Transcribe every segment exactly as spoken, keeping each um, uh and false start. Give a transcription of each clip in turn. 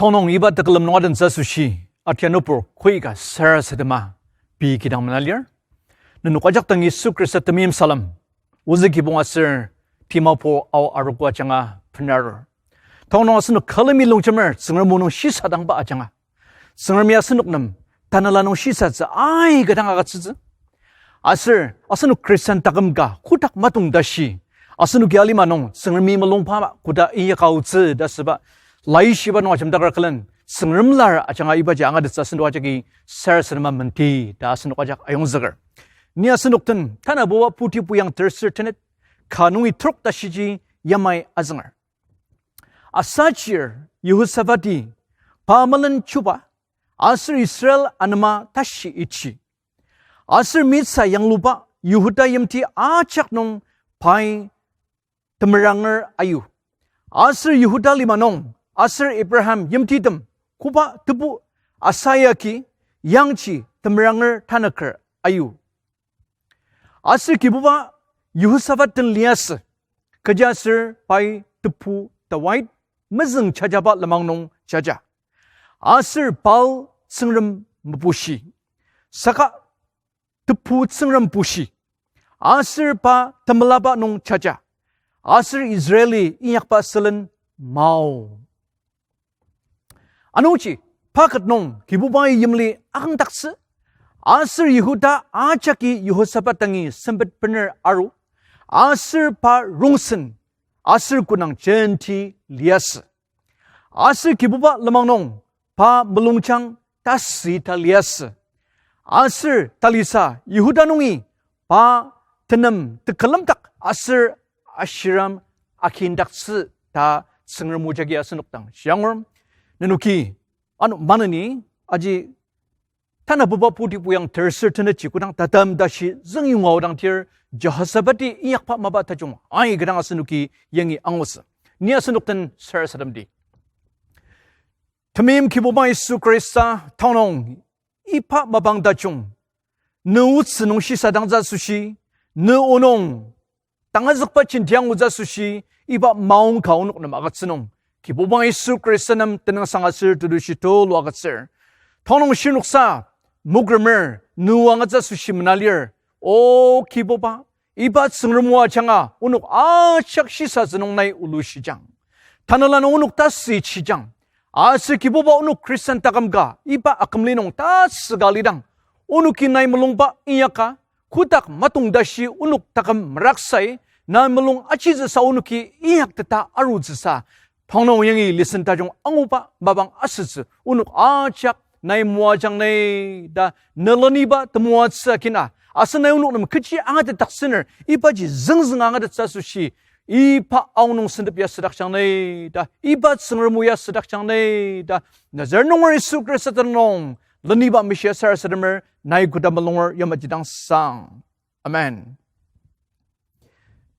Tongnung iba tekülem nung adentsü asoshi, atia nübur koika sarasadema pei kidang mena lir. Nenok ajak dang Yisu Khrista temeim salem, ozü kibong aser timabo ao arogo ajanga benarur. Tongnung asenok külemi longjemer Tsüngrem o nung shisadangba ajanga, Tsüngremi asenok nem tanela nung shisatsü aika dang agütsütsü. Aser asenok Christian taküm ka kotak matong tashi, asenoki alima nung Tsüngremi mulungba ama koda inyaka aotsü ta asüba laishiba nung ajemdaker külen Tsüngrem lar ajanga ibaji angatettsü asenok ajaki sarasadema menti ta asenok ajak ayongzüker. Ni asenok den tanabuba putipu yang terser tenet ka nungi trok tashiji yamai azünger. Asachir Yehoshaphati pa melen chuba, aser Israel anema tashi ichi. Aser mitsa yangluba Yihuda yimti ajak nung pai temeranger ayu. Aser Yihuda lima nung, aser Abraham yimtitem, koba tebu asayagi yangji temeranger tanüker ayu. Aser Kibuba Yehosaphat den liasü, kechiaser pai tebu Dawid mezüng jajaba lenmang nung jaja. Aser Baal tsüngrem mebushi, saka tebu tsüngrem bushi, aser pa temelaba nung jaja, aser Israeli inyakba sülen mao. Anungji, pa ket nung Kibubai yimli akangdaktsü, aser Yihuda ajaki Yehosaphat dangi sempet bener aru, aser pa rongsen aser kodang jenti liasü. Aser Kibuba lenmang nung pa mulungjang tasü ta liasü. Aser talisa Yihuda nungi pa tenem tekülemdak aser ashiram akindaktsü ta Tsüngrem o jagi asenok dang shiangur. Nenoki ano maneni aji tanabuba putipu yang terser tenetji kodang tatem tashi züngyonga aodang tir, Jehosaphati inyakba mapa tajung aika dang asenoki yangi angutsü. Ni asenok den sarasademdi. Temeim Kibuba Yisu Khrista, tanü nung iba mapang tajung ne otsü nung shisadangtsü asoshi, ne o nung tangazükba jenti angutsü asoshi, iba maongka onok nem agütsü nung Kibuba Yisu Khrista nem tenüngsang aser tetushi tulu agütsür. Tanü nung shirnoksa mokremer ne o angatsü asoshi mena lir. O Kibuba, iba Tsüngrem o ajanga onok ajak shisatsü nung nai olushijang. Tanela nung onok tasüchijang. Aser Kibuba, onok Christian taküm ka iba akümli nung tasüka lidang, onoki nai mulungba inyaka, kotak matong tashi onok taküm meraksai, nai mulung achitsüsa onoki inyakteta arutsüsa, tanü nung yangi lesson tajung anguba mapang asütsü onok ajak nai moajang nai ta ne leniba temoatsü akina, aser nai onok nem kechi angatetdaktsüner ibaji züngzünga angatettsü asoshi, iba aonung sentep ya südakjang nai ta, iba Tsüngrem o ya südakjang nai ta, Nazareth nunger Yisu Khrista tenüng nung leniba meshia sarasademer, nai koda mulunger yamaji dang sang. Amen.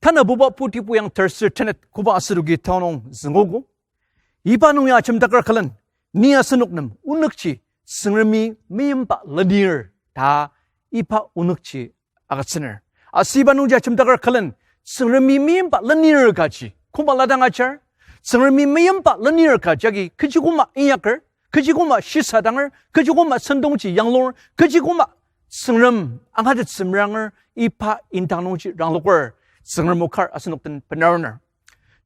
Tanabuba putipu yang terser tenet koba asenoki tanü nung züngogo. Iba nung ya ajemdaker külen, ni asenok nem onükji Tsüngremi meimba lenir ta iba onükji agütsüner. Aser iba nungji ajemdaker külen, Tsüngremi meimba lenir kaji koma ladang ajar, Tsüngremi meimba lenir ka jagi kechi koma inyaker, kechi koma shisadanger, kechi koma sentongji yanglunger, kechi koma Tsüngrem angatettsü meranger, iba indang nungji rangloker, Tsüngrem o kar asenok den benaruner.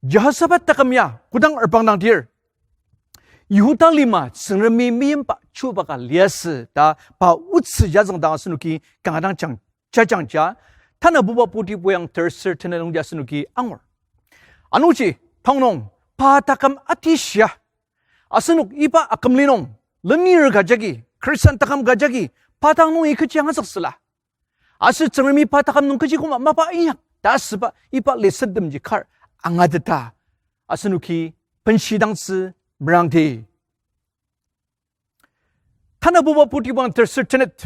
Jehoshaphat taküm ya kodang erbang dang tir, Yihuda lima Tsüngremi meimba chuba ka liasü ta pa otsü jazüngdang asenoki kanga dang jang, jajangja, tanabuba putipu yang terser tenet nungji asenoki angur. Anungji, tanü nung pa taküm atishia, asenok iba akümli nung lenir ka jagi, Christian taküm ka jagi, pa dang nungi kechi angazüktsüla, aser Tsüngremi pa taküm nung kechi koma mapa inyak ta asüba iba lesson temji kar angateta asenoki benshidangtsü merangdi. Tanabuba putipu yang terser tenet,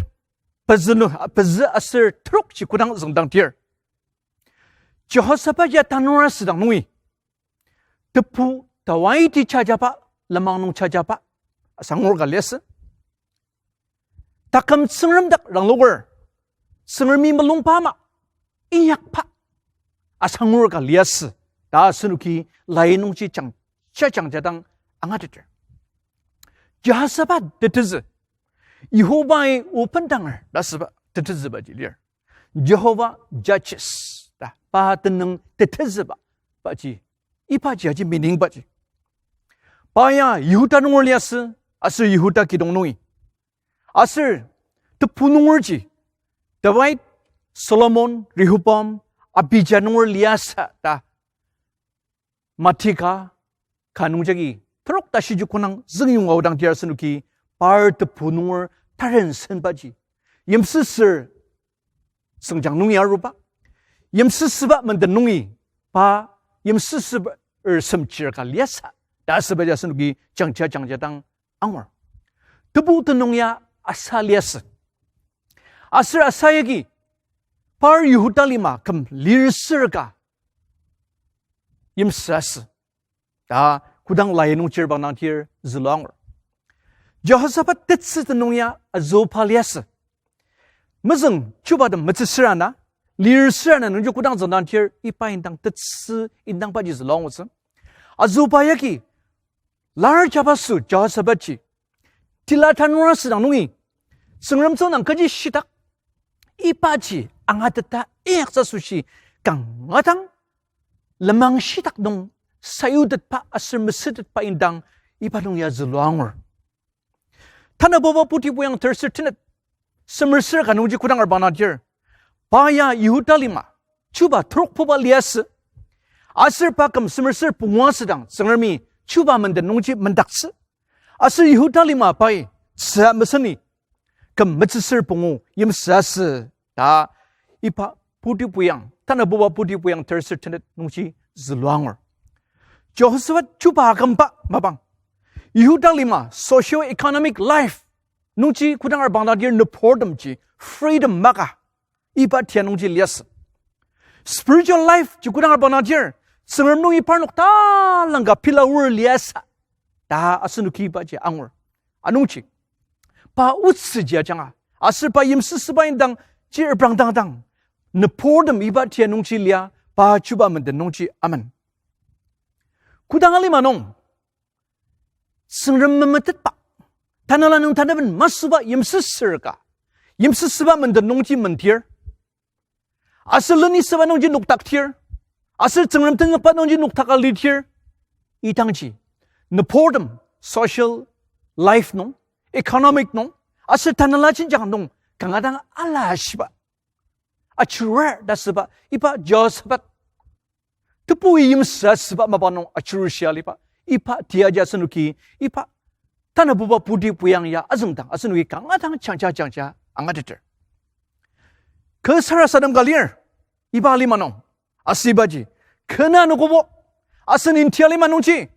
pezü nu, pezü aser trokji kodang züngdang tir, Jehoshaphat ya tanura südang nungi tebu Dawidi jajaba, lenmang nung jajaba asangur ka liasü. Taküm Tsüngrem dak rangloker, Tsüngremi mulungba ama inyakba asangur ka liasü ta asenoki lai nungji jang, jajangja dang angateter. Jehoshaphat tetezü. Yihowai o bendanger ta asüba tetezübaji lir. Jehovah judges ta pa tenüng tetezüba baji. Ibaji aji meaning baji. Pa ya Yihuda nunger liasü, aser Yihuda kidong nungi. Aser tebu nungerji, David, Solomon, Rehoboam, Abijah nunger liasü ta Mati ka, ka nungjagi, terok tashi ji konang züngyong aodang tir asenoki, par tebu nunger taren senbaji. Yimsüsür süngjang nungi aruba. Yimsüsüba menden nungi, pa yimsüsüba er semchir ka liasü ta asübaji asenoki jangja jangja dang angur. Tebu tenüng ya asa liasü. Aser asa yagi par Yihuda lima küm lir sür ka yimsüasü ta kodang lai nung chir bang dang tir zülua angur. Jehoshaphat tetsü tenüng ya azüpa liasü. Mezüng chubatem metsü sür ana, lir sür ana nungji kodang züngdang tir iba indang tetsü indangbaji zülua angutsü. Azüpa yagi lar jabaso Jehoshaphatji tila tanur asüdang nungi, Tsüngrem tsüngdang kechi shitak, ibaji angateta inyaktsü asoshi kanga dang lenmang shitak nung sayutetba aser mesütetba indang iba nung ya zülua angur. Tanabuba Puti Puyang terser tenet, semer sür ka nungji kodang arbang dang tir, pa ya Yihuda lima chuba terokbuba liasü. Aser pa küm semer sür pungu asüdang Tsüngremi chuba menden nungji mendaktsü. Aser Yihuda lima pai tzü meseni küm metsü sür pungu yimsüasü ta iba Puti Puyang, Tanabuba Puti Puyang terser tenet nungji zülua angur. Jehoshaphat chuba akümba mapang, Yihuda lima socio-economic life nungji kodang arbang dang tir nüburtemji freedom maka iba tia nungji liasü. Spiritual life ji kodang arbang dang tir, Tsüngrem nungi parnok talangka pila aor liasü ta asenoki ibaji angur. Anungji pa otsüji ajanga, aser pa yimsüsüba indang ji reprangdangdang, nüburtem iba tia nungji lia, pa chuba menden nungji amen. Kodang alima nung Tsüngrem memetetba, tanela nung tanaben masüba yimsüsür ka, yimsüsüba menden nungji mentir, aser lenisüba nungji noktaktir, aser Tsüngrem tenzükba nungji noktaka litir, idangji nüburtem social life nung, economic nung, aser tanela jenjang nung kanga dang alashiba achirer ta asüba iba Jehoshaphat tebui yimsüasüba mapa nung achirushi aliba iba tiaji asenoki, iba Tanabuba Puti Puyang ya azüngdang asenoki kanga dang jangja jangja angateter. Kü sarasadem ka lir iba alima nung, asübaji kü na anogobo, asen India lima nungji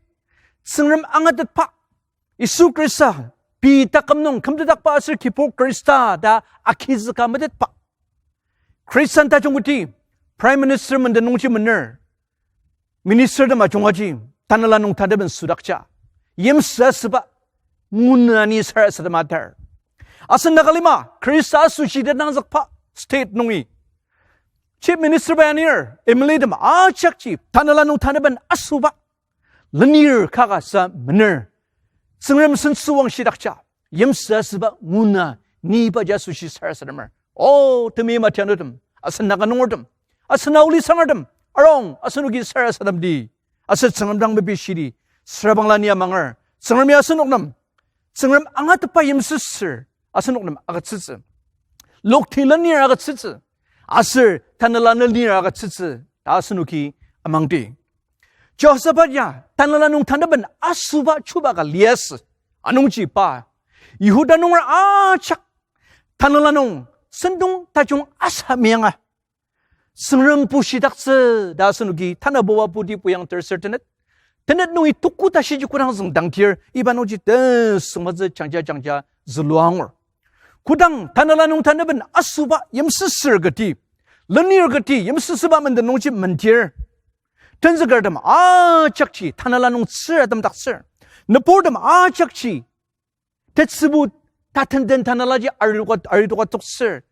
Tsüngrem angatetba, Yisu Khrista pei taküm nung kümtetdakba aser Kibur Khrista ta agizüka metetba Khristan tajungketi Prime Minister menden nungji mener, ministertem ajungaji tanela nung tanaben südakja yimsüasüba nguna ni sarasadema atar. Asen Naga lima Khrista asoshi tenangzükba state nungi Chief Minister pai anir, M L A tem ajakji tanela nung tanaben asüba lenir kaka sa mener, Tsüngrem sentsüwang shidakja yimsüasüba nguna ni ibaji asoshi sarasademer. O temeim atianutem, asen Naga nungertem, asen Aolisangertem, arung asenoki sarasademdi, aser Tsüngrem dang mepishidi, sürabangla ni amanger, Tsüngremi asenok nem, Tsüngrem angatetba yimsüsür asenok nem agütsütsü, lokti lenir agütsütsü, aser tanela lenir agütsütsü ta asenoki amangdi. Jehoshaphat ya tanela nung tanaben asüba chuba ka liasü. Anungji pa Yihuda nunger ajak tanela nung sentong tajung asa meyanga Tsüngrem bushidaktsü ta asenoki Tanabuba Puti Puyang terser tenet, tenet nungi tuku tashiji kodang züngdangtir iba nungji tesüngmetsü jangja jangja zülua angur. Kodang tanela nung tanaben asüba yimsüsür kati, lenir kati yimsüsüba menden nungji mentir, tenzükertem ajakji tanela nung tsür atemdaktsür, nüburtem ajakji tetsübu tatenden tanelaji aritoka, aritoka toksür,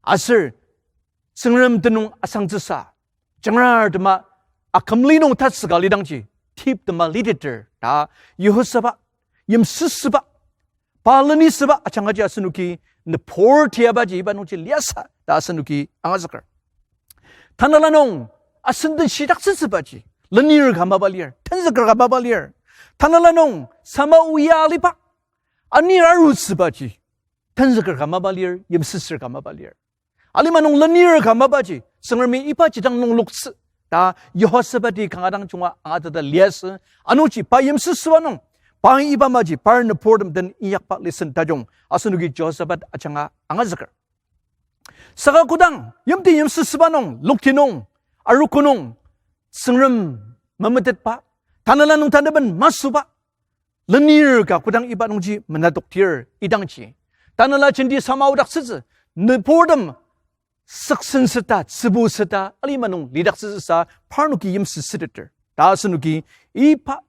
aser Tsüngrem tenüng asangtsüsa, jangrartema akümli nung tatsüka lidangji, tiptema liteter ta Jehoshaphat, yimsüsüba Pa lenisüba ajangaji asenoki nübur tiabaji iba nungji liasü ta asenoki angazüker. Tanela nung asen den shidaktsütsübaji, lenir ka mapa lir, tenzüker ka mapa lir. Tanela nung sama oa aliba, anir arutsübaji, tenzüker ka mapa lir, yimsüsür ka mapa lir. Alima nung lenir ka mapaji, Tsüngremi ibaji dang nungloktsü ta Jehoshaphat-i kanga dang junga angateta liasü, anungji pa yimsüsüba nung, pa iba maji par nüburtem den inyakba lesson tajung asenoki Jehoshaphat ajanga angazüker. Saka kodang yimti yimsüsüba nung, lokti nung, arogo nung, Tsüngrem memetetba, tanela nung tanaben masuba, lenir ka kodang iba nungji menadoktir idangji, tanela jenti sama odaktsütsü, nüburtem süksenseta, tsübuseta, alima nung lidaktsütsüsa parnoki yimsüsüteter ta asenoki iba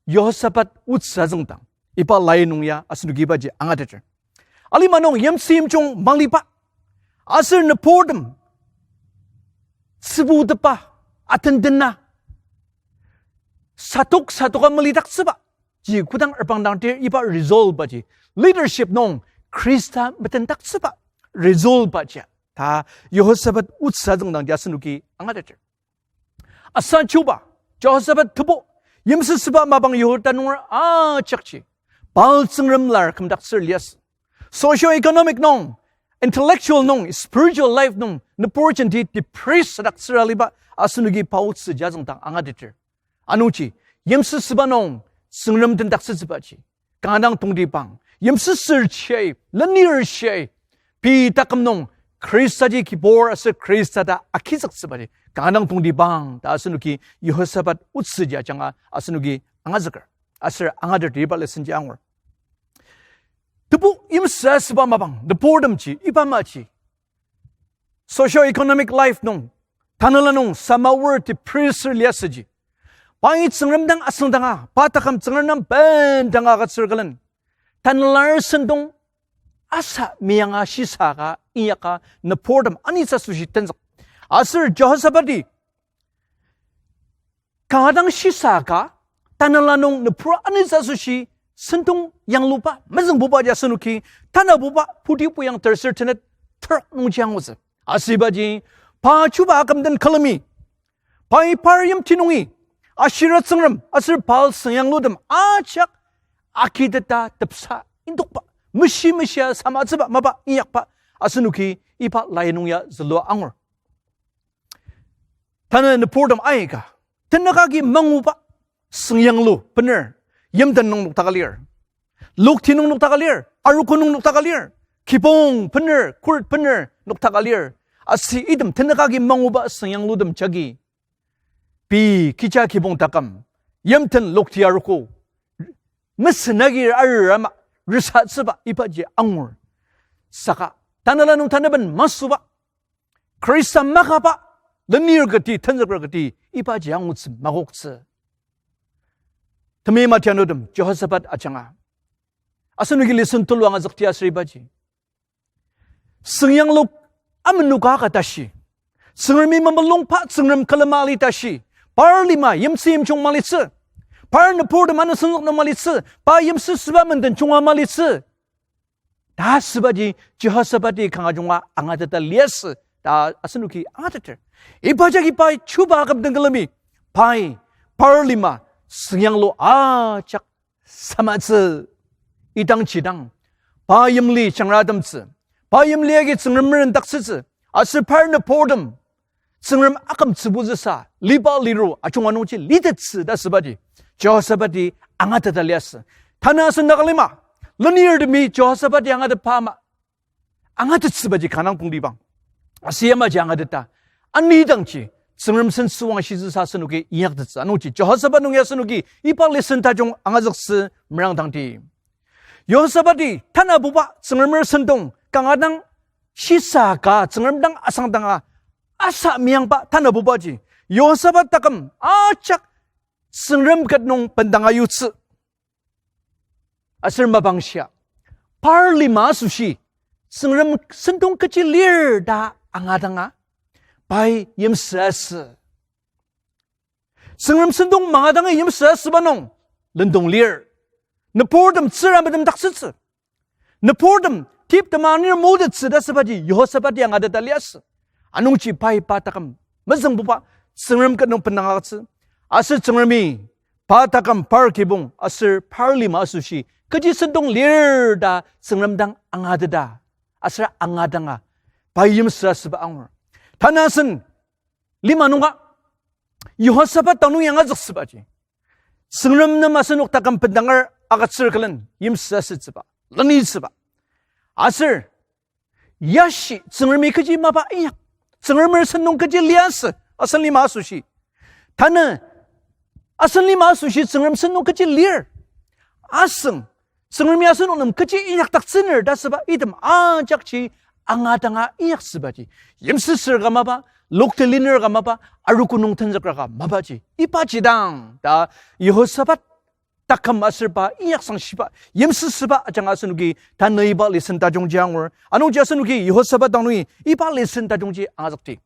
Jehoshaphat otsü azüngdang, iba lai nung ya asenoki ibaji angateter. Alima nung yimsü yimjung maliba, aser nüburtem tsübutepba, atendena, sadok sadoka melidaktsüba ji kodang repangdangdir iba resolve aji, leadership nung Khrista metendaktsüba resolve aji ta Jehoshaphat otsü azüngdangji asenoki angateter. Asa chuba, Jehoshaphat tebu, yimsüsüba mapang Yihuda nunger ajakji, Baal tsüngrem lar kümdaktsür liasü. Socio-economic nung, intellectual nung, spiritual life nung, nübur jenti depressed daktsür aliba asenoki pa otsü jazüngdang angateter. Anungji, yimsüsüba nung, Tsüngrem tendaktsütsübaji kanga dang tongtibang, yimsüsürji, lenirji, pei taküm nung Khristaji kibur aser Khrista ta agizüktsübaji kanga dang tongtibang ta asenoki Jehoshaphat otsüji ajanga asenoki angazüker. Aser angateter iba lessonji angur. Tebu yimsüsüba mapang, nüburtemji, iba maji socio-economic life nung, tanela nung sama oa depressed liasüji, pai Tsüngrem dang asüngdanga, pa taküm Tsüngrem dang bendanga agütsür külen, tanela sentong asa meyanga shisaka inyaka nüburtem anitsa asoshi tenzük. Aser Jehoshaphat-i kanga dang shisaka, tanela nung nübur anitsa asoshi sentong yangluba mezüngbuba ji asenoki tanabuba Puti Buyang terser tenet terak nungji angutsü. Asübaji, pa chuba aküm den külemi, pai par yimti nungi Ashera tsüngrem aser Baal süng yanglutem ajak agiteta tepsa indokba, meshi meshia samatsüba mapa inyakba asenoki iba lai nung ya zülua angur. Tanü nüburtem aika, tenük agi manguba süng yanglu bener yimten nung noktaka lir, lokti nung noktaka lir, arogo nung noktaka lir, kibong bener, kurt bener noktaka lir. Aser item tenük agi manguba süng yanglutem jagi pei kecha kibong taküm, yimten, lokti, arogo mesen agi arur ama rüsatsüba ibaji angur. Saka tanela nung tanaben masuba, Khrista makaba, lenir kati, tenzüker kati ibaji angutsü makoktsü. Temeim atianutem, Jehoshaphat ajanga asenoki lesson tulu angazükti aser ibaji, süng yanglu amenoka ka tashi, Tsüngremi memulungba tsüngrem külema ali tashi, par lima yimsü yimjung malitsü, par nüburtem anü senzük nung malitsü, pa yimsüsüba menden junga malitsü ta asübaji Jehoshaphat-i kanga junga angateta liasü ta asenoki angateter. Iba jagi pai chuba aküm den külemi, pai par lima süng yanglu ajak samatsü, idangji dang pa yimli jangratemtsü, pa yimli agi Tsüngrem merendaktsütsü, aser par nüburtem Tsüngrem aküm tsübutsüsa liba liru ajunga nungji litettsü ta asübaji Jehoshaphat-i angateta liasü. Tanü asen Nagalima lenirtemi Jehoshaphat-i angatetba ama angatettsübaji kanga dang tongtibang. Aser yamaji angateta, anidangji Tsüngrem sen süwangshitsüsa asenoki inyaktettsü. Anungji Jehoshaphat nung ya asenoki iba lesson tajung angazüktsü merangdangdi. Jehoshaphat-i tanabuba Tsüngremer sentong kanga dang shisa ka Tsüngrem dang asangdanga asa meyangba tanabubaji, Jehoshaphat taküm ajak Tsüngrem ket nung bendanga yutsü. Aser mapangshia, par lima asoshi Tsüngrem sentong kechi lir ta angadanga pai yimsüasü. Tsüngrem sentong mangadangi yimsüasüba nung lendong lir. Nüburtem tsüra metemdaktsütsü. Nüburtem, tip tema anir motettsü ta asübaji Yehosaphat ya angateta liasü. Anungji pai pa taküm mezüngbuba Tsüngrem ket nung bendang agütsü. Aser Tsüngremi pa taküm, par kibong aser par lima asoshi kechi sentong lir ta Tsüngrem dang angateta, aser angadanga pai yimsüsüba angur. Tanü asen lima nunga Yehosaphat dang nung ya angazüksübaji, Tsüngrem nem asenok taküm bendanger agütsür külen yimsüsütsüba, lenitsüba. Aser yashi Tsüngremi kechi mapa inyak, Tsüngremer sentong kechi liasü asen lima asoshi. Tanü asen lima asoshi Tsüngrem sentong kechi lir, asüng Tsüngremi asenok nem kechi inyakdaktsüner ta asüba item ajakji angadanga inyaktsübaji, yimsüsür ka mapa, lokti liner ka mapa, arogo nung tenzüker ka mapaji, ibaji dang ta Yehosaphat taküm aser pa inyaksang shiba, yimsüsüba ajanga asenoki tanü iba lesson tajungji angur. Anungji asenoki Yehosaphat dang nungi iba lesson tajungji angazükdi.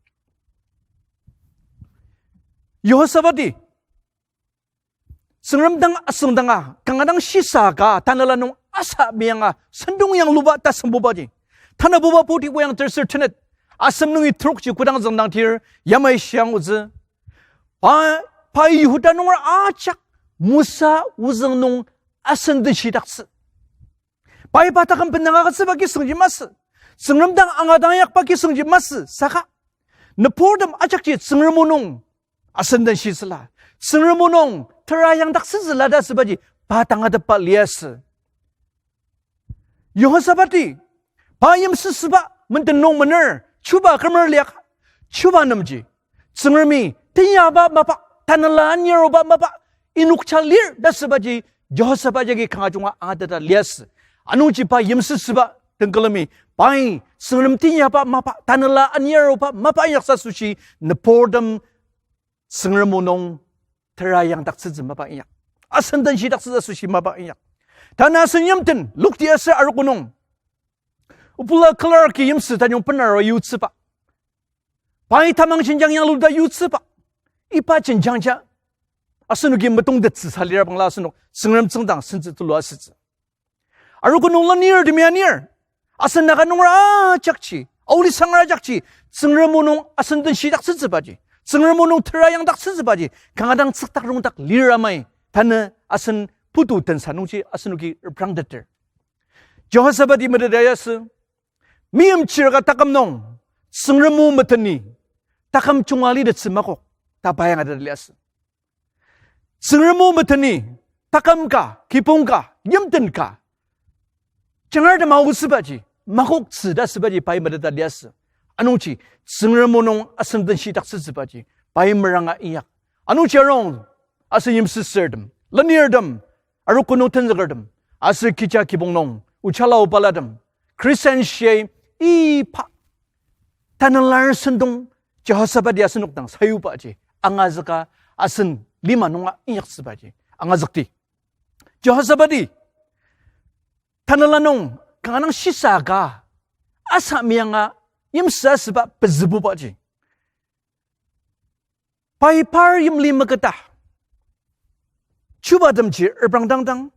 Yehosaphati Tsüngrem dang asüngdanga, kanga dang shisa ka, tanela nung asa meyanga sentong yangluba tasüngbubaji, tanabuba purti oyang terser tenet, asem nungi trokji kodang züngdang tir, yamai shiang otsü. Pa, pa Yihuda nunger ajak Mosa ozüng nung asen den shidaktsü. Pai pa taküm bendang agütsüba kisüngji masü, Tsüngrem dang angadang yakba kisüngji masü, saka nüburtem ajakji Tsüngrem o nung asen den shitsüla, Tsüngrem o nung tera yangdaktsütsüla ta asübaji pa tangatetba liasü. Yehosaphati pa yimsüsüba menden nung mener, chuba kümer liaka, chuba nemji Tsüngremi teinyaba mapa, tanela anir aruba mapa inokja lir ta asübaji Jehosaphat jagi kanga junga angateta liasü. Anungji pa yimsüsüba den külemi, pai Tsüngrem teinyaba mapa, tanela anir aruba mapa inyaktsü asoshi nüburtem Tsüngrem o nung tera yangdaktsütsü mapa inyak, asen den shidaktsütsü asoshi mapa inyak. Tanü asen yimten lokti aser arogo nung obula Clark-i yimsü tajung benarua yutsüba, pai tamang jenjang yangluda yutsüba, iba jenjangja asenoki metongtettsüsa lir bangla asenok Tsüngrem tsüngdang sentsü tulu asütsü. Arogo nung lenirtemi anir, asen Naga nunger ajakji, aolisanger ajakji, Tsüngrem o nung asen den shidaktsütsübaji, Tsüngrem o nung tera yangdaktsütsübaji kanga dang tsükdak rongdak lir amai, tanü asen putu tensa nungji asenoki reprangteter. Jehosaphati meteta liasü, meimchir ka taküm nung Tsüngrem o meteni taküm junga litettsü makok ta pa angateta liasü. Tsüngrem o meteni taküm ka, kibong ka, yimten ka jangartem aotsübaji makoktsü ta asübaji pai meteta liasü. Anungji Tsüngrem o nung asen den shidaktsütsübaji pai meranga inyak. Anungji arung asen yimsüsürtem, lenirtem, arogo nung tenzükertem, aser kija kibong nung ochala obalatem, Christian shia iba tanela sentong Jehosaphati asenok dang sayubaji angazüka, asen lima nunga inyaktsübaji angazükdi. Jehosaphati tanela nung kanga dang shisa ka, asa meyanga yimsüsüba pezübubaji, pai par yimli maketa chubatemji reprangdangdang,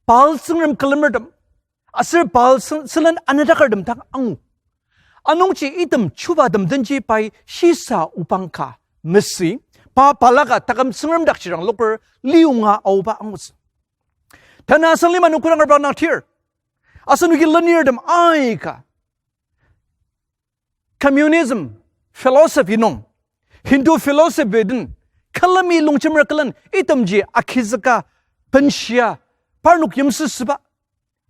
Baal tsüngrem külemertem aser Baal sü-, sülen anetakertem dang angu. Anungji item chubatem denji pai shisa obang ka mesü, pa balaka taküm tsüngrem dakjidang loker liyonga aoba angutsü. Tanü asen lima nung kodang reprangdang tir, asenoki lenirtem aika communism philosophy nung, Hindu philosophy den külemi longjemer külen itemji agizüka benshia, parnok yimsüsüba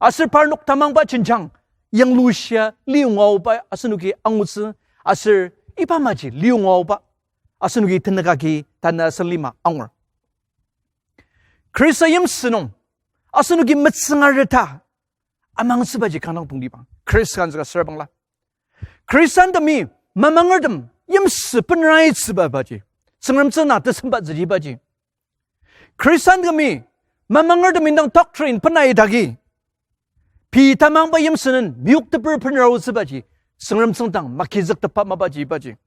aser parnok tamangba jenjang yanglushia liyonga aoba asenoki angutsü, aser iba maji liyonga aoba asenoki tenük agi tanü asen lima angur. Khrista yimsü nung asenoki metsüngareta amangtsübaji kanga dang tongtibang, Khrista kanzüka süra bangla. Khristantemi mamangertem yimsü benraitsübabaji, Tsüngrem tsüngdang tesembatsüjibaji, Khristantemi mamangertem indang doctrine benai dagi, pei tamangba yimsünen meyokteper benraotsübaji, Tsüngrem tsüngdang magizüktepba mapaji ibaji.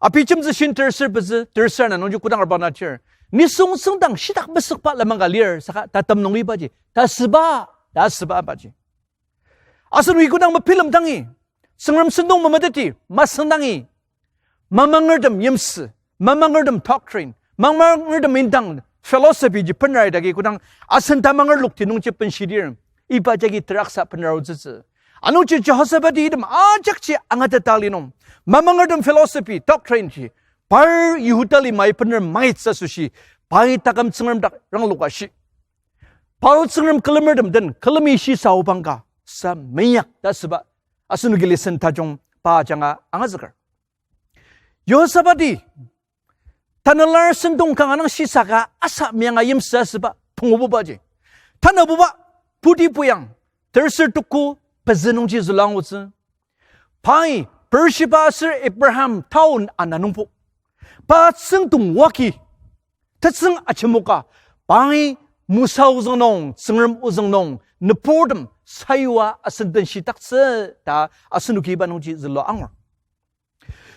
Abijemtsü shin terser pezü, terser ana nungji kodang reprangdang tir, nisung tsüngdang shitak mesükba lenmang ka lir, saka tatem nung ibaji, tasüba, tasüba ibaji. Asenoki kodang mebilemdangi, Tsüngrem sentong memeteti masüngdangi, mamangertem yimsü, mamangertem doctrine, mamangertem indang philosophy ji bener idaki kodang asen tamanger lokti nungji benshidir, iba jagi teraksa bener aotsütsü. Anungji Jehoshaphat-i item ajakji angateta li nung, mamangertem philosophy, doctrine ji, par Yihuda limai bener maitsü asoshi, pai taküm Tsüngrem dak rangloka shi. Paul Tsüngrem külemertem den külemi shisa obang ka sa meinyak ta asüba asenoki lesson tajung pa ajanga angazüker. Jehoshaphat-i Tanela sentong kanga dang shisa ka asa meyanga yimsü asüba pungububaji, tanabuba Poti Puyang terser tuku pezü nungji zülua angutsü. Pai Beersheba aser Abraham town ana nungbo, pa tsüngdong wagi, tetsüng ajemoka, pai Mosa ozüng nung, Tsüngrem ozüng nung nüburtem sayua asen den shidaktsü ta asenoki iba nungji zülua angur.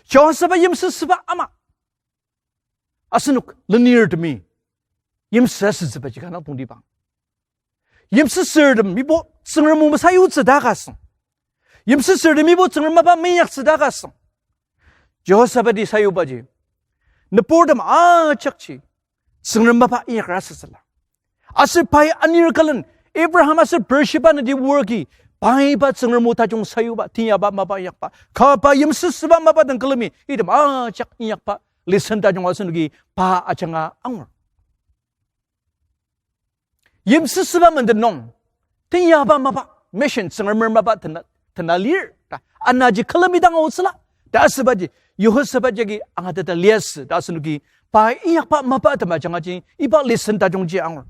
Jehoshaphat yimsüsüba ama asenok lenirtemi yimsü asütsübaji kanga dang tongtibang. Yimsüsürtemibo Tsüngrem o mesayutsü ta ka asüng. Yimsüsürtemibo Tsüngrem mapa meinyaktsü ta ka asüng. Jehoshaphat-i sayubaji, nüburtem ajakji Tsüngrem mapa inyakra asütsüla. Aser pai anir külen Abraham aser Beersheba nati worki, pai pa Tsüngrem o tajung sayuba, teinyaba mapa inyakba, kaba yimsüsüba mapa dang külemi item ajak inyakba lesson tajung asenoki pa ajanga angur. Yimsüsüba menden nung, teinyaba mapa, mission Tsüngremer mapa tena, tena lir ta anaji külemi dang aotsüla ta asübaji, Jehoshaphat jagi angateta liasü ta asenoki pa inyakba mapa tema jangaji iba lesson tajungji angur.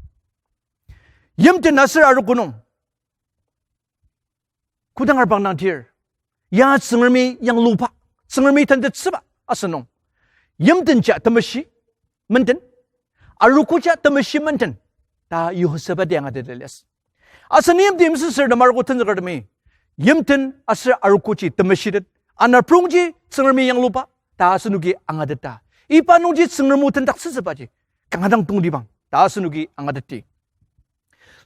Yimten aser arogo nung kodang arbang dang tir, ya Tsüngremi yangluba, Tsüngremi tentettsüba asünung, yimten ja temeshi menden, arogo ja temeshi menden ta Jehoshaphat-i angateta liasü. Asen yimti yimsüsürtem arogo tenzükertemi, yimten aser arogoji temeshitet, anaprongji Tsüngremi yangluba ta asenoki angateta, iba nungji Tsüngrem o tendaktsütsübaji kanga dang tongtibang ta asenoki angateti.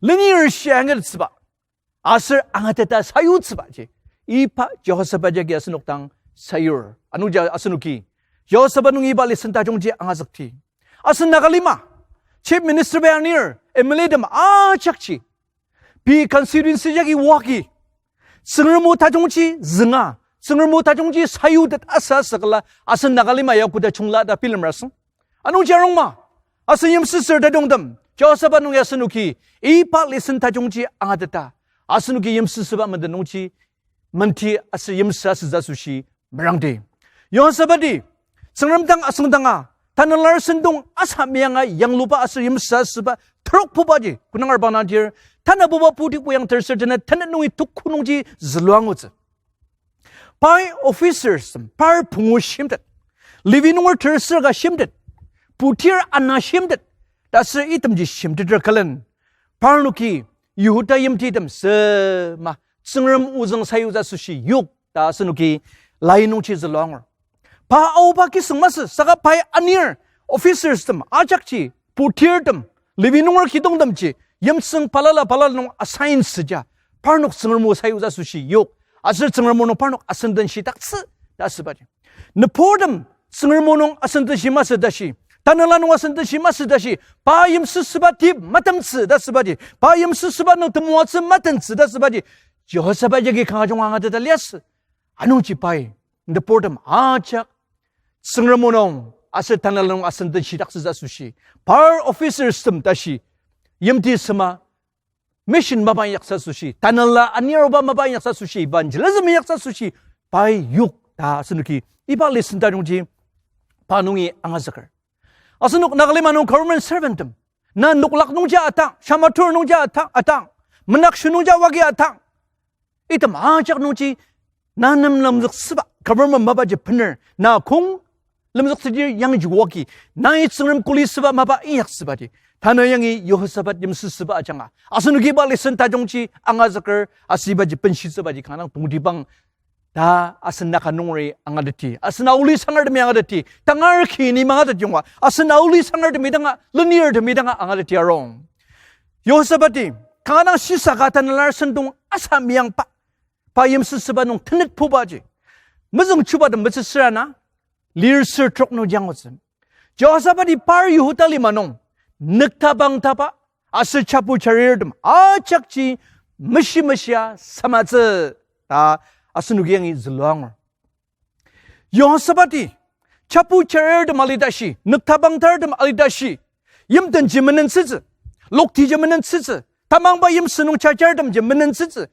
Lenir shia angatettsüba aser angateta sayutsübaji iba Jehoshaphat jagi asenok dang sayur. Anungji asenoki Jehoshaphat nung iba lesson tajungji angazükti. Asen Naga lima Chief Minister pai anir, M L A tem ajakji pei constituency jagi wagi, Tsüngrem o tajungji zünga, Tsüngrem o tajungji sayutet asa asükla asen Naga lima ya koda chungla ta bilemrasüng. Anungji arungma, asen yimsüsür tajungtem Jehoshaphat nung ya asenoki iba lesson tajungji angateta, asenoki yimsüsüba menden nungji menti aser yimsü asütsü asoshi merangdi. Jehoshaphat-i Tsüngrem dang asüngdanga, Tanela sentong asa meyanga yangluba aser yimsü asüba terokbubaji kodang arbang dang tir, tanabuba Poti Puyang terser tenet tenet nungi tuku nungji zülua angutsü. Pai officers tem par pungu shimtet, Levi nunger terser ka shimtet, putir ana shimtet, ta aser itemji shimteter külen, parnoki Yihuda yimtitem sema Tsüngrem ozüng sayutsü asoshi yok ta asenoki lai nungji zülua angur. Pa aoba kisüng masü saka pai anir, officers tem ajakji, putirtem, Levi nunger kidongtemji yimsüng balala balala nung assign süja, parnok Tsüngrem o sayutsü asoshi yok, aser Tsüngrem o nung parnok asen den shidaktsü ta asübaji. Nüburtem Tsüngrem o nung asen den shi masü tashi, Tanela nung asen den shi masü tashi, pa yimsüsüba tip matemtsü ta asübaji, pa yimsüsüba nung temoatsü matentsü ta asübaji, Jehoshaphat jagi kanga junga angateta liasü. Anungji pai nüburtem ajak Tsüngrem o nung aser Tanela nung asen den shidaktsütsü asoshi, par officers tem tashi, yimti sema mission mapa inyaktsü asoshi, Tanela aniroba mapa inyaktsü asoshi, evangelism inyaktsü asoshi, pai yok ta asenoki iba lesson tajungji pa nungi angazüker. Asenok Naga lima nung government servant tem, na noklak nungji atang, shamatur nungji atang, atang, menakshi nungji wagi atang, item ajak nungji na nem lemzüksüba government mapaji bener, na kong lemzüktsüdir yangji wagi, nai Tsüngrem kuli süba mapa inyaktsübaji, tanü yangi Jehoshaphat yimsüsüba ajanga asenoki iba lesson tajungji angazüker, aser ibaji benshitsübaji kanga dang tongtibang ta asen Naga nungeri angateti, asen aoli sangertemi angateti, tangar ki ni mangatet yonga asen aoli sangertemi danga, lenirtemi danga angateti arung. Jehoshaphat-i kanga dang shisa ka Tanela sentong asa meyangba pa yimsüsüba nung tenetpubaji, mezüng chubatem metsüsür ana, lir sür trok nungji angutsü. Jehoshaphat-i par Yihuda lima nung nüktabangtaba aser chapu charirtem ajakji meshi meshia samatsü ta asenoki yangi zülua angur. Jehoshaphat-i chapu charirtem alitashi, nüktabangtartem alitashi, yimtenji menentsütsü, loktiji menentsütsü, tamangba yimsü nung jajartemji menentsütsü,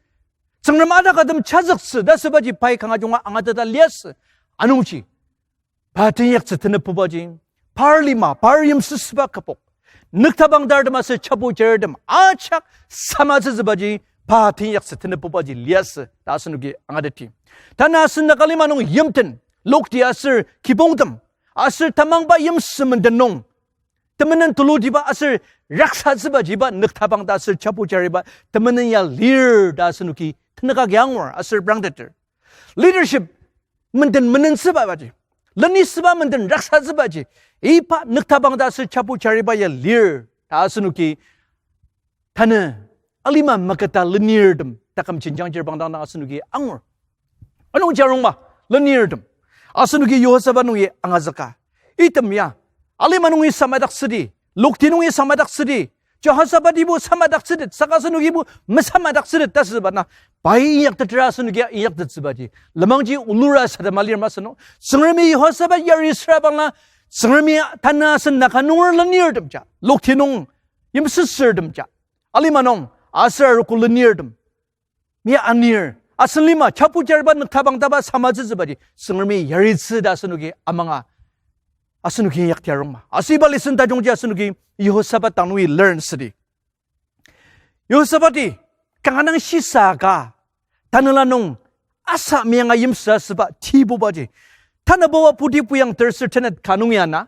Tsüngrem atakatem jazüktsü ta asübaji pai kanga junga angateta liasü. Anungji pa teinyaktsü tenetpubaji, par lima, par yimsüsüba kübok, nüktabangtartem aser chapu charirtem ajak samatsütsübaji pa teinyaktsü tenetpubaji liasü ta asenoki angateti. Tanü asen Naga lima nung yimten, lokti aser kibongtem, aser tamangba yimsü menden nung temenen tulutiba aser raksatsübaji iba nüktabangta aser chapu chariba temenen ya lir ta asenoki tenüka ki angur aser prangteter. Leadership menden menentsübaji, lenisüba menden raksatsübaji iba nüktabangta aser chapu chariba ya lir ta asenoki tanü alima maketa lenirtem taküm jenjang jirbang dang dang asenoki angur. Anungji arungma lenirtem asenoki Jehoshaphat nungi angazüka. Item ya alima nungi samadaktsüdi, lokti nungi samadaktsüdi, Jehoshaphat-ibo samadaktsütet, saka asenokibo mesamadaktsütet ta asüba na, pai inyaktetera asenoki inyaktettsübaji lemangji olura sadema lir masü no. Tsüngremi Jehoshaphat yari süra bangla, Tsüngremi tanü asen Naga nunger lenirtem ja, lokti nung yimsüsürtem ja, alima nung aser arogo lenirtem, mi anir, asen lima chapu chariba nüktabangtaba samatsütsübaji Tsüngremi yaritsü ta asenoki amanga asenoki inyakti arungma. Aser iba lesson tajungji asenoki Jehoshaphat dang nungi learn südi. Jehoshaphat-i kanga dang shisa ka tanela nung asa meyanga yimsüsüba tibubaji, Tanabuba Puti Puyang terser tenet ka nung ya na,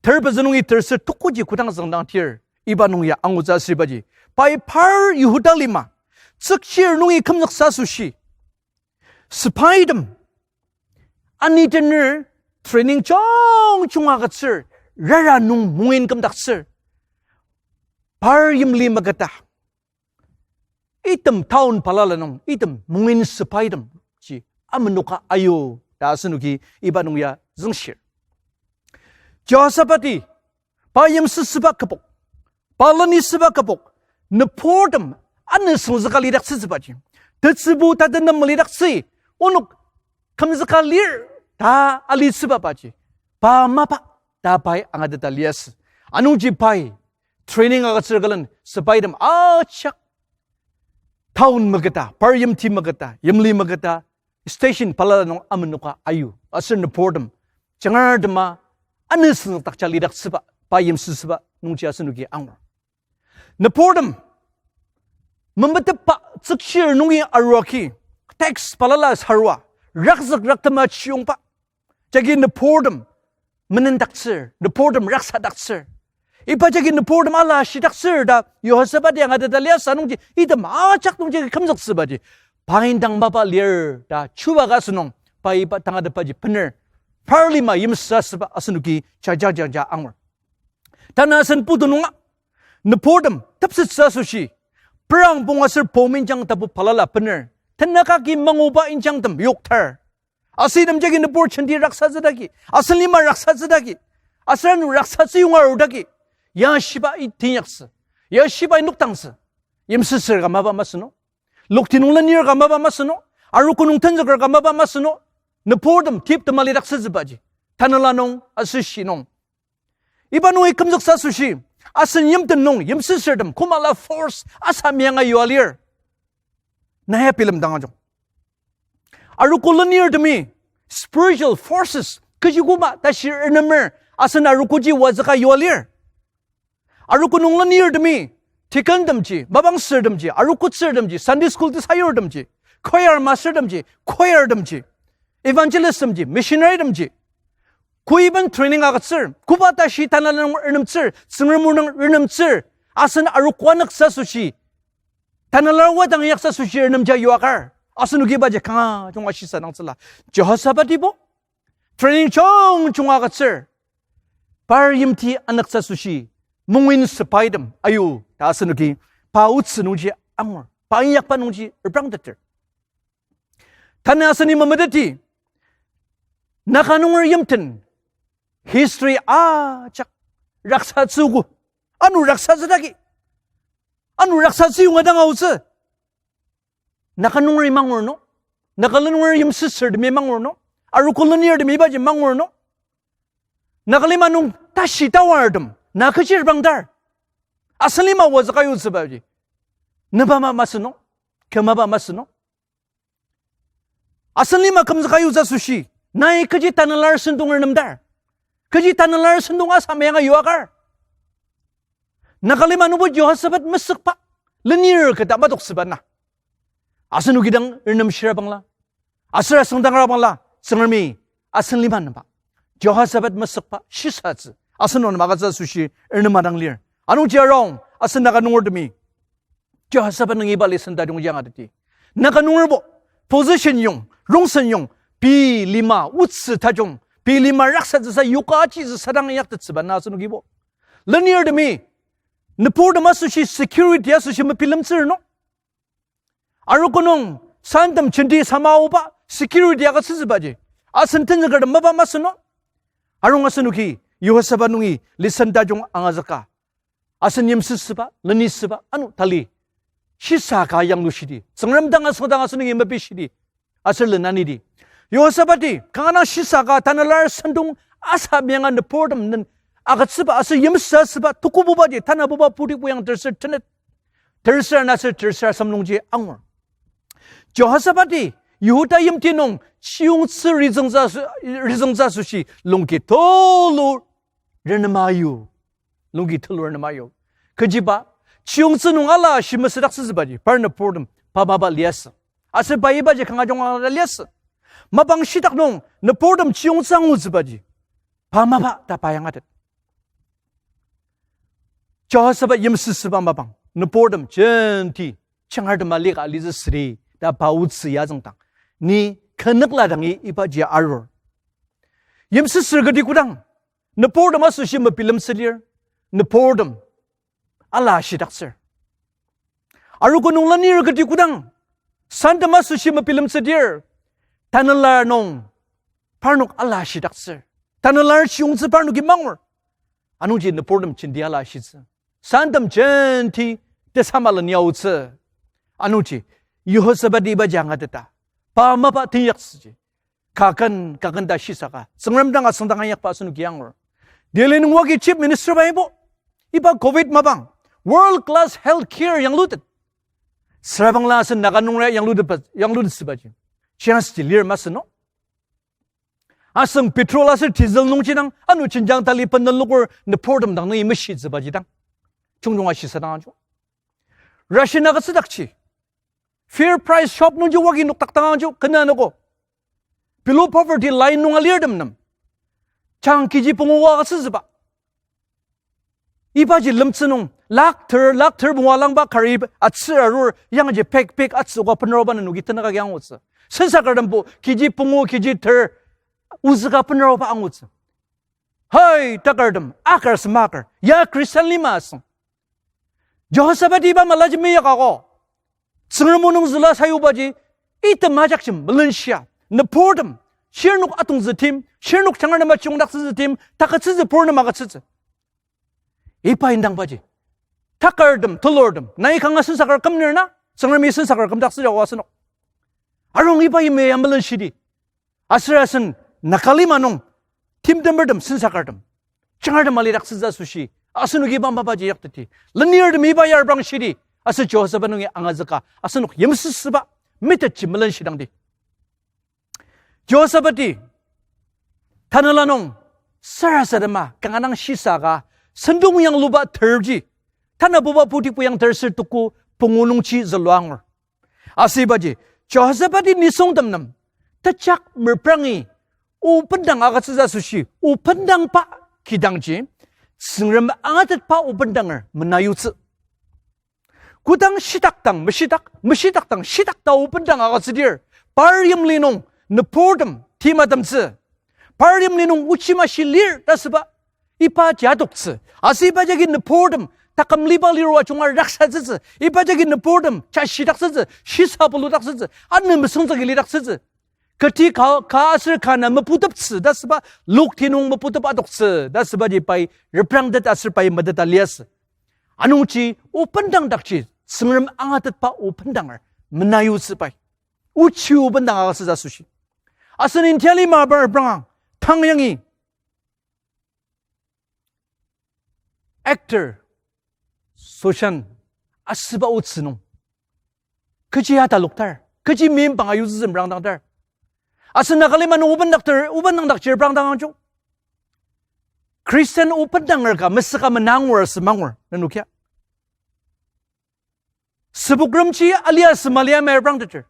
ter pezü nungi terser tukuji kodang züngdang tir, iba nung ya angutsü asübaji, pai par Yihuda lima tsükchir nungi kümzüktsü asoshi, sepaitem anitener training jungjung agütsür, rara nung mungin kümdaktsür, par yimli maketa, item town balala nung item mungin sepaitemji amenoka ayu ta asenoki iba nung ya züngshir. Jehoshaphat-i pa yimsüsüba kübok, pa lenisüba kübok, nüburtem anü süngzüka lidaktsütsübaji, tetsübu tatenem lidaktsü, onok kümzüka lir ta alitsübabaji, pa mapa ta pai angateta liasü. Anungji pai training agütsür külen sepaitem ajak town maketa, par yimti maketa, yimli maketa, station balala nung amenoka ayu aser nüburtem jangartema anü süngzükdakja lidaktsüba, pa yimsüsüba nungji asenoki angur. Nüburtem memetetba tsükchir nungi aruaki, tax balala sarua, rakzük raktema chiyongba jagi nüburtem menendaktsür, nüburtem raksadaktsür, iba jagi nüburtem ala shidaktsür ta Jehoshaphat-i angateta liasü. Anungji item ajak nungji kümzüktsübaji, pa indang mapa lir ta chuba ka asünung, pa iba tangatetbaji bener, par lima yimsüsüba asenoki jaja jaja angur. Tanü asen putu nunga nüburtem tepsettsü asoshi, perang pong aser pom injang tapu balala bener, tenüka ki manguba injangtem yoktar. Aser item jagi nübur jenti raksatsüdaki, asen lima raksatsüdaki, aser ano raksatsü yonga arudaki, ya shibai teinyaktsü, ya shibai nokdangtsü, yimsüsür ka mapa masü no, lokti nung lenir ka mapa masü no, arogo nung tenzüker ka mapa masü no, nüburtem tiptema lidaktsütsübaji, tanela nung aser shi nung iba nungi kümzüktsü asoshi, asen yimten nung yimsüsürtem kümala force asa meyanga yua lir. Na ya bilemdang ajung, arogo lenirtemi spiritual forces kechi koma tashi renemer asen arogoji wazüka yua lir. Arogo nung lenirtemi, deacontemji, mapangsürtemji, arogotsürtemji, Sunday school tesayurtemji, choir mastertemji, choirtemji, evangelisttemji, missionarytemji, koiben training agütsür, koba tashi tanela nung renemtsür, Tsüngrem o nung renemtsür, asen arogo anüktsü asoshi, tanela wadang yaktsü asoshi renemja yuakar, asenoki ibaji kanga junga shisadangtsüla. Jehoshaphat-ibo training jungjung agütsür, par yimti anüktsü asoshi, mungin sepaitem ayu ta asenoki pa otsü nungji angur, pa inyakba nungji reprangteter. Tanü aseni memeteti, Naga nunger yimten history ajak raksatsüogo. Ano raksatsü dagi. Ano raksatsü yonga dang aotsü. Naga nungeri mangur no. Nagaland nunger yimsüsürtemi mangur no. Arogo lenirtemi ibaji mangur no. Nagalima nung tashi tawartem na kechi reprangdar, asen lima wazüka yutsübaji, nübama masü no, kümaba masü no. Asen lima kümzüka yutsü asoshi, nai kechi tanela sentong ernemdar, kechi tanela sentong asa meyanga yuakar. Nagalima nungbo Jehoshaphat mesükba lenir keta madoktsüba na, asenoki dang ernem shira bangla, aser asüngdangra bangla, Tsüngremi asen lima nemba Jehoshaphat mesükba shisatsü asenok nem agütsü asoshi ernem adang lir. Anungji arung asen Naga nungertemi Jehoshaphat nungi iba lesson tajung angateti, Naga nungerbo position yong, rongsen yong, pei lima otsü tajung, pei lima raksatsüsa yoka ajisü sadang inyaktettsüba na asenokibo. Lenirtemi nüburtem asoshi security asoshi mebilemtsür no. Arogo nung santem jenti sama aoba security agütsütsübaji, asen tenzükertem mapa masü no. Arung asenoki Jehoshaphat nungi lesson tajung angazüka, asen yimsüsüba, lenisüba ano tali shisa ka yanglushidi, Tsüngrem dang asüngdang asenoki mepishidi, aser lenanidi. Jehoshaphat-i kanga dang shisa ka tanela sentong asa meyanga nüburtem nem agütsüba aser yimsüsüba tukububaji tanabuba puti puyang terser tenet, terser ana aser terser asem nungji angur. Jehoshaphat-i Yihuda yimti nung chiyungtsü rizüngtsü aso-, rizüngtsü asoshi lungki tulu renema yu. Lungki tulu renema yu. Kechiba, chiyungtsü nung ala shimesüdaktsütsübaji par nüburtem pa mapa liasü. Aser pa ibaji kanga junga liasü. Mapang shitak nung nüburtem chiyungtsü angutsübaji pa mapa ta pa yangatet. Jehoshaphat yimsüsüba mapang, nüburtem jenti changartem alika alitsü südi ta pa otsü ya züngdang, ni kü nükla dangi ibaji arur. Yimsüsür kati kodang nüburtem asoshi mebilemtsü lir, nüburtem ala shidaktsür. Arogo nung lenir kati kodang santem asoshi mebilemtsüdir, tanela nung parnok ala shidaktsür. Tanela chiyungtsü parnoki mangur. Anungji nüburtem jenti ala shitsü. Santem jenti tesamalen yaotsü. Anungji Jehoshaphat ibaji angateta, pa mapa teinyaktsüji kaken, kaken ta shisaka Tsüngrem dang asüngdang inyakba asenoki angur. Delhi nung wagi chief minister ba ibo, iba covid mapang world class health care yanglutet. Sürabangla asen Naga nungera yanglutetba, yanglutettsübaji chance ji lir masü no. Asüng petrol aser diesel nungji dang ano jenjang tali benden loker nüburtem dang nungi meshitsübaji dang, jungjunga shisadang ajo. Ration agütsüdakji, fair price shop nungji wagi nokdakdang ajo, kena anogo below poverty line nung alirtem nem chang kg pungu agütsütsüba. Ibaji lemtsü nung lakh ter, lakh ter pungu alangba kari atsür arur, yangji pek pek atsüoka benroba nenoki tenük agi angutsü. Sensakertembo kg pungu, kg ter ozüka benroba angutsü. Hai, takartem, akar semaker, ya Christian lima asüng. Jehoshaphat iba malaji meyakako. Tsüngrem o nung züla sayubaji, item ajakji melenshia, nüburtem, shirnok atongzü tim, shirnok changar nem ajungdaktsütsü tim takütsütsü pur nem agütsütsü. Iba indangbaji, takartem, tulurtem, nai kanga sensaker kümner na, Tsüngremi sensaker kümdaktsüja oa asenok. Arung iba yimya ya melenshidi. Aser asen Naga lima nung timtemertem, sensakertem, changartem alidaktsütsü asoshi asenoki iba mapaji yakteti, lenirtem iba ya reprangshidi, aser Jehoshaphat nungi angazüka asenok yimsüsüba metetji melenshidangdi. Jehoshaphat-i tanela nung sarasadema kanga dang shisaka sentong yangluba terji, tanabuba puti puyang terser tuku pungu nungji zülua angur. Asübaji, Jehoshaphat-i nisungtem nem tejak merprangi, o bendang agütsütsü asoshi o bendangba kidangji, Tsüngrem angatetba o bendanger mena yutsü. Kodang shitak dang meshitak, meshitak dang shitak ta o bendang agütsüdir, par yimli nung nüburtem timatemtsü, par yimli nung ochi mashi lir ta süba iba jadoktsü. Aser iba jagi nüburtem taküm liba lirua junga raksatsütsü. Iba jagi nüburtem ja shidaktsütsü, shisa peludaktsütsü, ano mesüngzüki lidaktsütsü. Kati ka, ka aser ka na meputeptsü ta süba, lokti nung meputep adoktsü ta sübaji pai reprangtet aser pai meteta liasü. Anungji o bendangdakji, Tsüngrem angatetba o bendanger, mena yutsü pai. Ochi o bendang agütsütsü asoshi. Asen India lima bar reprangang, tang yangi actor Sushan asüba otsü nung kechi ataloktar, kechi mimbang ayutsütsü merangdangtar. Asen Nagalima nung o bendakter, o bendangdakji reprangdang angjo. Christian o bendanger ka mesüka mena angur asü mangur, nenok ya. Sübokremji alia sema lia merprang teter.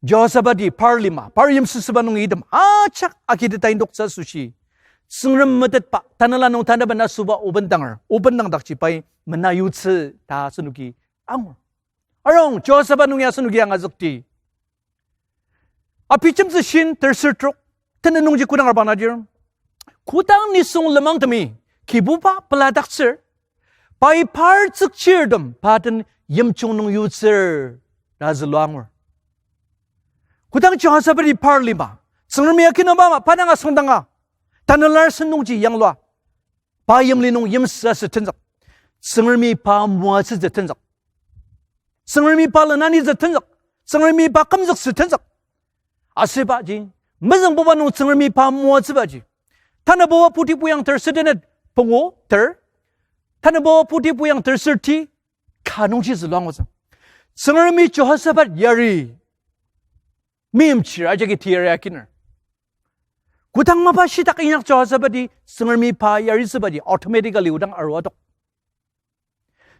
Jehoshaphat-i par lima, par yimsüsüba nung item ajak agiteta indoktsü asoshi, Tsüngrem metetba, tanela nung tanaben asüba o bendanger, o bendangdakji pai mena yutsü ta asenoki angur. Arung, Jehoshaphat nung ya asenoki angazükdi. Abijemtsü shin terser trok, tenet nungji kodang arba nangdir. Kodang nisung lenmangtemi Kibuba peladaktsür, pai par tsükchirtem pa den yimjung nung yutsür ta zülua angur. Kodang Jehoshaphat-i par lima, Tsüngremi akinaba ama pa dang asüngdanga, tanelar sentongji yanglua, pa yimli nung yimsüsü tenzük, Tsüngremi pa moatsütsü tenzük. Tsüngremi pa lenanitsü tenzük. Tsüngremi pa kümzüksü tenzük. Asübaji, mezüngbuba nung Tsüngremi pa moatsübaji, Tanabuba Puti Puyang terser tenet pungu ter, Tanabuba Puti Puyang terser ti ka nungji zülua angutsü. Tsüngremi Jehoshaphat yari meimchir ajaki teyari akiner. Kodang mapa shitak inyak Jehoshaphat-i Tsüngremi pa yaritsübaji automatically odang arua adok.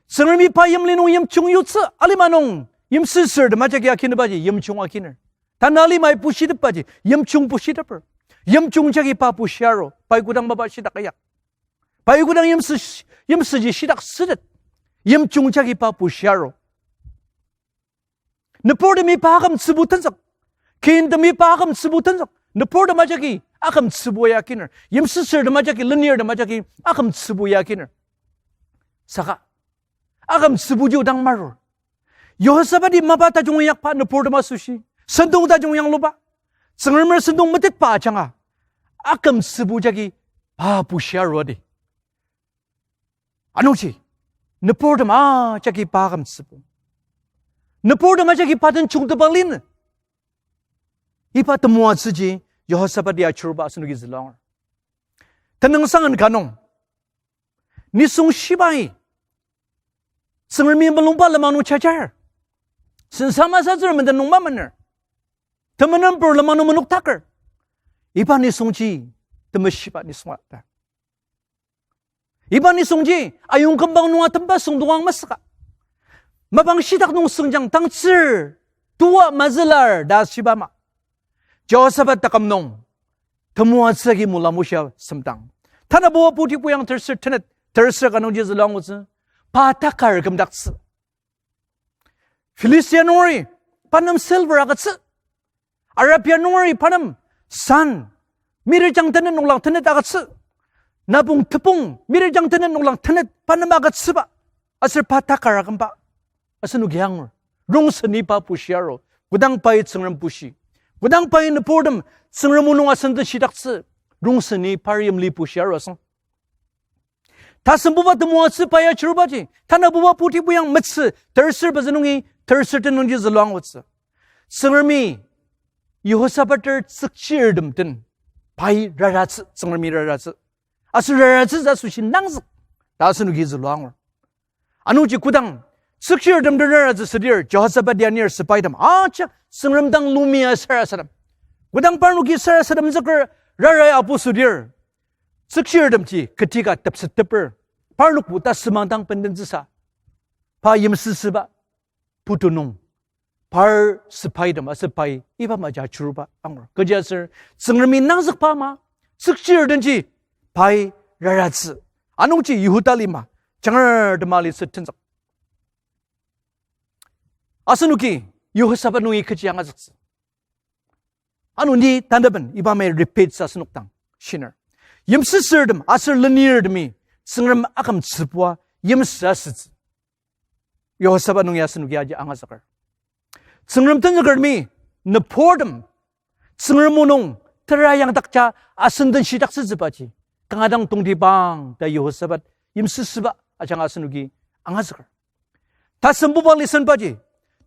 Tsüngremi pa yimli nung yimjung yutsü, alima nung yimsüsürtem ajaki akinerbaji yimjung akiner. Tanü alimai bushitepbaji yimjung bushiteper. Yimjung jagi pa bushiaru, pai kodang mapa shitak inyak. Pai kodang yimsü, yimsüji shitak sütet, yimjung jagi pa bushiaru. Nüburtemi pa akümtsübu tenzük. Kintemi pa akümtsübu tenzük. Nüburtem ajaki akümtsübu ya akiner. Yimsüsürtem ajaki, lenirtem ajaki akümtsübu ya akiner. Saka akümtsübuji odang marur. Jehoshaphat-i mapa tajung inyakba nüburtem asoshi, sentong tajung yangluba, Tsüngremer sentong metetba ajanga, akümtsübu jagi pa bushiaruadi. Anungji, nüburtem ajaki pa akümtsübu, nüburtem ajaki pa den jungteba lin, iba temoatsüji Jehoshaphat ya achiruba asenoki zülua angur. Tenüngsang ka nung, nisung shibai, Tsüngremi mulungba lenmang nung jajar, sensa masatsür menden nung mamener, temenenpur lenmang nung menoktaker, iba nisungji temeshiba nisung ta. Iba nisungji ayongkümbang nung atemba süngdongang masüka, mapang shitak nung süngjang tangtsür, tua mazülar ta shiba ama, Jehoshaphat taküm nung temoatsü agi mulamushia semdang, Tanabuba Puti Puyang terser tenet, terser ka nungji zülua angutsü, pa takar kümdaktsü. Philistia nungeri pa nem silver agütsü. Arabia nungeri pa nem san, mirijang tenet noklang tenet agütsü. Napong tepong mirijang tenet noklang tenet pa nem agütsüba. Aser pa takar akümba asenoki angur. Rongsen iba bushiaru, kodang pai Tsüngrem bushi, kodang pai nüburtem Tsüngrem o nung asen teshidaktsü, rongsen iba yimli bushiaru asüng. Tasembuba temoatsü pa ya achirubaji, Tanabuba Puti Puyang metsü, terser pezü nungi terser tenet nungji zülua angutsü, Tsüngremi Jehoshaphat-er tsükchirtem den pai raratsü, Tsüngremi raratsü. Aser raratsü asoshi nangzük ta asenoki zülua angur. Anungji kodang tsükchirtem den raratsü südir, Jehoshaphat ya anir sepaitem ajak Tsüngrem dang lumia sarasadem, kodang parnoki sarasadem züker rarai apu südir, tsükchirtemji ketika tepsetteper, parnokbo tasümang dang bendentsüsa, pa yimsüsüba putu nung par sepaitem aser pai iba maja achiruba angur. Kechiaser Tsüngremi nangzükba ama, tsükchirtemji pai raratsü. Anungji Yihuda lima, jangertem alitsü tenzük. Asenoki Jehoshaphat nungi kechi angazüktsü? Ano ni tanaben iba ama repeat sa asenok dang shiner. Yimsüsürtem aser lenirtemi Tsüngrem akümtsübua yimsüsütsü. Jehoshaphat nungi asenoki aji angazüker. Tsüngrem tenzükertemi Nüburtem Tsüngrem o nung tera yangdakja asen den shidaktsütsübaji kanga dang tongtibang ta Yehosaphat yimsüsüba ajanga asenoki angazüker. Tasembuba lesson baji,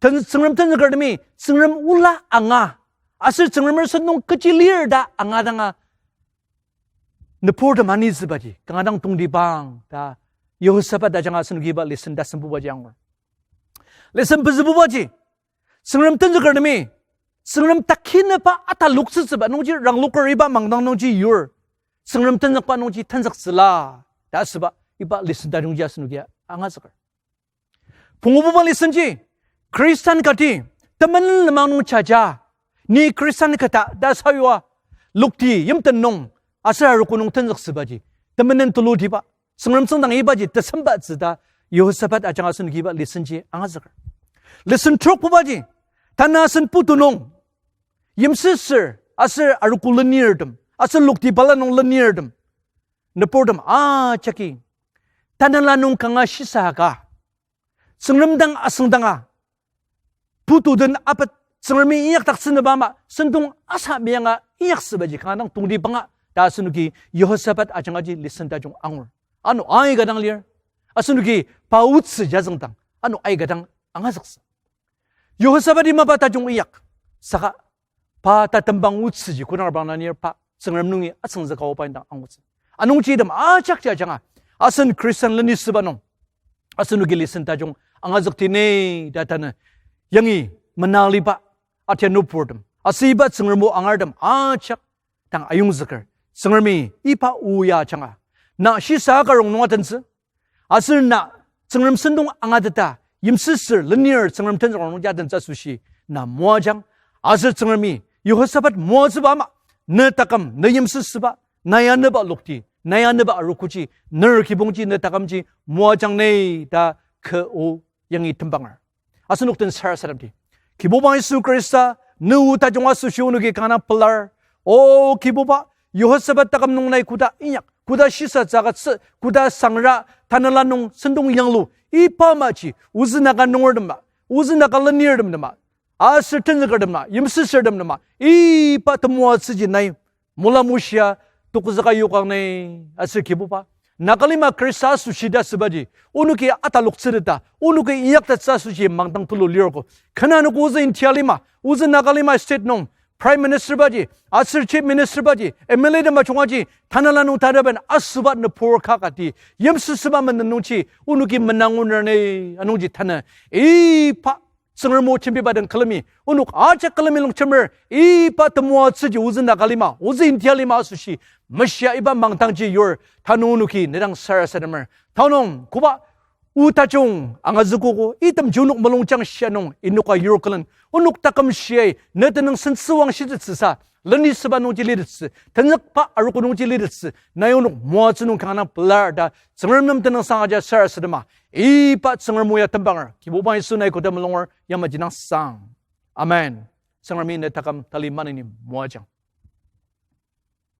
ten-, Tsüngrem tenzükertemi Tsüngrem ola anga, aser Tsüngremer sentong kechi lir ta angadanga nüburtem anitsübaji kanga dang tongtibang ta Yehosaphat ajanga asenoki iba lesson tasembubaji angur. Lesson pezübubaji, Tsüngrem tenzükertemi Tsüngrem takinüba ataloktsütsüba nungji rangloker iba mangdang nungji yur, Tsüngrem tenzükba nungji tenzüktsüla ta asüba iba lesson tajungji asenoki angazüker. Pungububa lessonji, Khristan kati temenen lenmang nung jaja, ni Khristan kata ta sayua, lokti yimten nung aser arogo nung tenzüktsübaji temenen tulutiba, Tsüngrem tsüngdang ibaji tesembatsü ta Yehosaphat ajanga asenoki iba lessonji angazüker. Lesson trokbubaji, tanü asen putu nung yimsüsür aser arogo lenirtem aser lokti bala nung lenirtem, nüburtem ajaki tanela nung kanga shisa ka, Tsüngrem dang asüngdanga, putu den apet Tsüngremi inyakdaktsünüba ama sentong asa meyanga inyaksübaji kanga dang tongtibanga ta asenoki Yehosaphat ajangaji lesson tajung angur. Ano aika dang lir, asenoki pa otsü jazüngdang ano aika dang angazüktsü. Yehosaphat imaba tajung inyak, saka pa tatembang otsüji kodang arbang na nir pa Tsüngrem nungi asüngzüka oba indang angutsü. Anungji item ajakji ajanga asen Khristan lenisüba nung asenoki lesson tajung angazükti ni ta tanü yangi menaliba atia nüburtem aser iba Tsüngrem o angartem ajak dang ayongzüker. Tsüngremi iba o ya ajanga na shisa ka rongnung atentsü, aser na Tsüngrem sentong angateta yimsüsür lenir Tsüngrem tenzük rongnungji atentsü asoshi na moajang. Aser Tsüngremi Yehosaphat moatsüba ama, ne taküm, ne yimsüsüba, na ya neba lokti, na ya neba arogoji, ner kibongji, ne takümji moajang ni ta kü o yangi tembanger. Asenok den sarasademdi. Kibuba Yisu Khrista, ne o tajung asoshi onoki kanga pelar. O Kibuba, Yehosaphat taküm nung nai koda inyak, koda shisatsü agütsü, koda sangra, tanela nung sentong yanglu, iba amaji ozü Naga nungertem na, ozü Naga lenirtem tema, aser tenzükertem na, yimsüsürtem tema iba temoatsüji nai mulamushia tokzüka yokang ni. Aser Kibuba, Nagalima Khrista asoshi ta asübaji onoki ataloktsürteta, onoki inyaktettsü asoshi mangdang tulu lirgo. Kena noko ozü India lima, ozü Nagalima state nung Prime Minister baji aser Chief Minister baji, M L A tem ajungaji, tanela nung tanaben asüba nübur ka kati yimsüsüba menen nungji onoki menanguner ni. Anungji tanü iba Tsüngrem o jembiba den külemi, onok ajak külemi longjemer, iba temoatsüji ozü Naga lima, ozü India lima asoshi meshia iba mangdangji yur, tanü onoki ne dang sarasademer. Tanung koba o tajung angazükogo, itemji onok mulungjang shia nung inoka yur külen, onok taküm shiai ne tenüng sentsüwang shitettsüsa, lenisüba nungji litettsü, tenzükba arogo nungji litettsü, nai onok moatsü nung kanga pelar ta Tsüngrem nem tenüngsang aja sarasadema, iba Tsüngrem o ya tembanger Kibuba Yisu nai koda mulunger yamaji nang sang. Amen. Tsüngremi ne taküm tali maneni moajang.